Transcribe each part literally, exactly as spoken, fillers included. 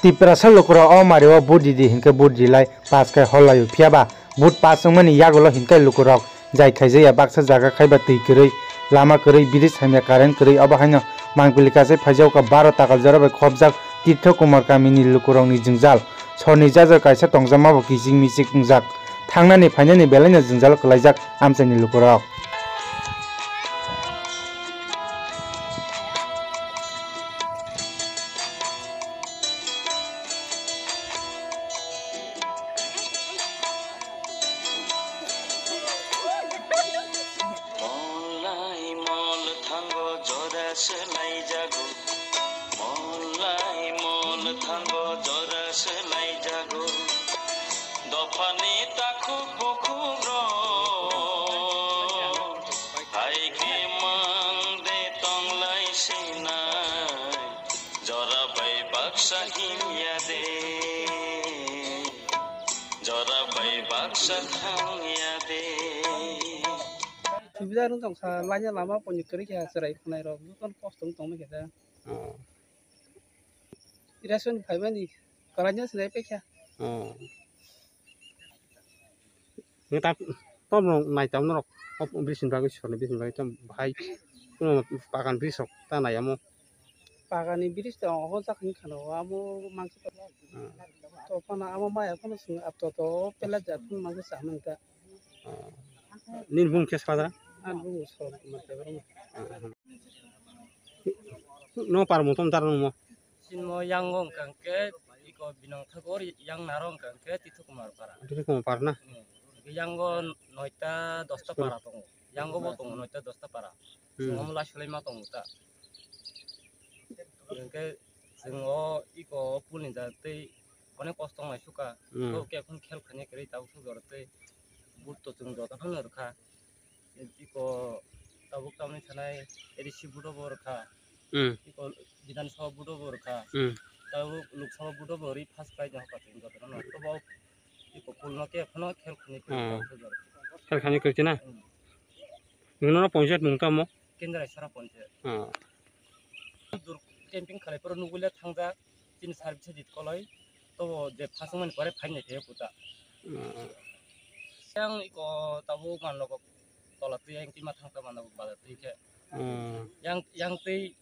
Tiprasa lukurok o mario vote ridi hinkhe vote rilai pass khai hor laio, phiyaba vote pass wngmani yagulo hinkhe lukurok jai khaijaya baksa jaga khaiba twi kwrwi, lama kwrwi, bridge hamya, current kwrwi, obo haino mangpili kasai phaijao ka baro takal jora bai khopjak Tirtho Kumar kamini lukurokni jwngjal. Sorni jaja kaisa tongjakmabo kichik michik wngjak. Thangnani phainani belaino jwngjalo kwlaijak amchaini lukurok. Mol lai mol thango jora swlai jago. Mol lai mol thango jora swlai jago. Dophani takhuk bukhuk rok. Hai khe mang de tong lai sinai. Jora bai baksa himya de. Jora bai baksa thangya de. Subida rwng tong kha, laina lama pono kwrwi kha, chwrai khwnai rok jotono kosto wng tong kha da. Oh. Ration phaimani kwlaina sinai paikha. Oh. Neta tom rok nai tam norok, bising bagwi sorni bising bagwi tom bahai, bagan bridge rok ta nai amo. Bagani bridge to oho jak hin khano, amo mangsa to. Hmm. To phano amo maya phano sung apto to pela ja phun mangsa sa man ta. Oh. Nini bung khe sadra? Ani bung Sorot Kumar Debbarma. Hmm. No par mo tom dar mo. Sinmo yango wngkha hwnkhe iko binong thago yang naro wngkha hwnkhe Tithu Kumar Para. Tithu Kumar Para na? Hmm. Yango noita dosta para tongo. Yango bo tongo noita dosta para. Hmm. Chwng omo laisulai ma tongo ta. Hwnkhe chwng o iko pulni jatwi onek kosto wngnai suka. Hmm. Tok khe khun khel khainai kwrwi tabuk suk jora tei but to chwng joto phano rwkha. Iko tabuk tamni sanai A D C budo bo rwkha. Hmm. Iko Bidhan Sabha budo bo rwkha. Hmm. Tabuk Lok Sabha budo bo ri first prize no hoka tong joto no. Tobo iko pulno khe phano khel khani khe Hmm. Khel khani khe na? Hmm. Nino no panchayat mung tamo? Kendrai sara panchayat. Hmm. Dur camping khalai poro nugule thangjak. Chini service di kolai to je phasung mani pore phai nai khe puta. Hmm. Yang iko tabuk manlok tola twi yang tima thang ta manlok bala twi khe. Hmm. Yang, yang twi,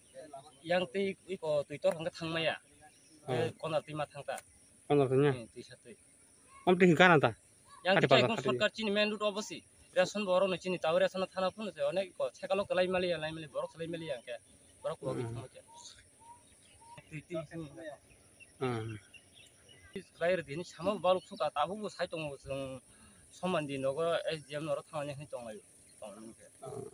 yang twi iko twi tor hangke thang maya. Hmm. Kona twi ma thang ta. Kona twi nya? Hmm, twi sa twi. Om twi hingka nang ta? Yang Kati kita pala, ikon kati. Sorkar chini main road obosi. Ration borok no chini tau ration thana phun se onek iko sekalo kelai mali ya lai mali borok kelai mali yang ke. Borok ko Hmm. Twi twi. Hmm. Khlai rwdi hinwi sama bo baluk suka, tabuk bo sai tongo chwng soman di nogo S D M norok thangni hinwi tonglaio, tongmani khe. Hmm.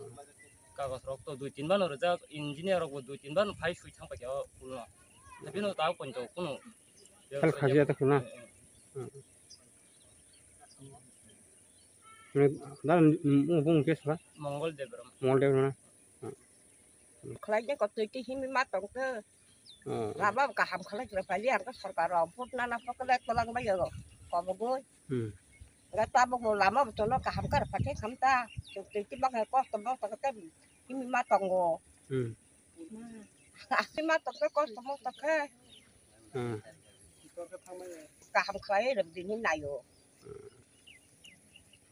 Kagos rok to dui tin bano rwjak, engineer rok bo dui tin bano phai sui thang paikha o pulno. Tei bino tabuk poito kunu Hel khajiya ta khuna. Hmm, hmm. Hmm. Nang, nang, nang, bung khe sala? Mongol Debbarma. Mongol Debbarma. Hmm. Khlai de ko twi twi himi ma tong khe. Hmm. Lama kaham khlai khlai pali ang ka sorkar rok vote nana pokole tolang bai yo. Kobo goi. Hmm. Ga tabuk mo lama bo tono kaham kar pathai kham ta. Twi twi bang hai kosto bang ta ka himi ma tongo. Hmm. Himi ma tong khe kosto mo ta khe. Hmm. Kaham khlai rwk dini nayo. Hmm.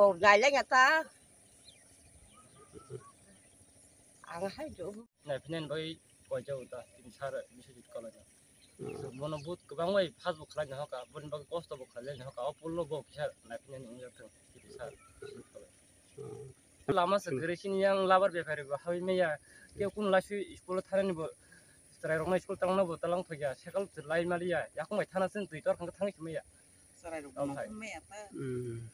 O nailai ya ta. Ang hai jo. Nai phinan bai koijago ta, tini sar Biswajit Koloi no. Hmm. Bono but kwbang bai phas bo khlai no hoka, boni bagwi kosto bo khlai no hoka, o pullo bo kisa nai phinan wngya thung, tini sar Biswajit Koloi. Hmm. Lama se gre sini yang labar bepari bo hawi meya, ke kun lasu school tharani bo, chwrai rok no school talangna bo talang thokya, sekal lai maliya, yakung bai thana sin twi tor khang thangwi meya. Chwrai rok bo nongkhor meya ta. Hmm.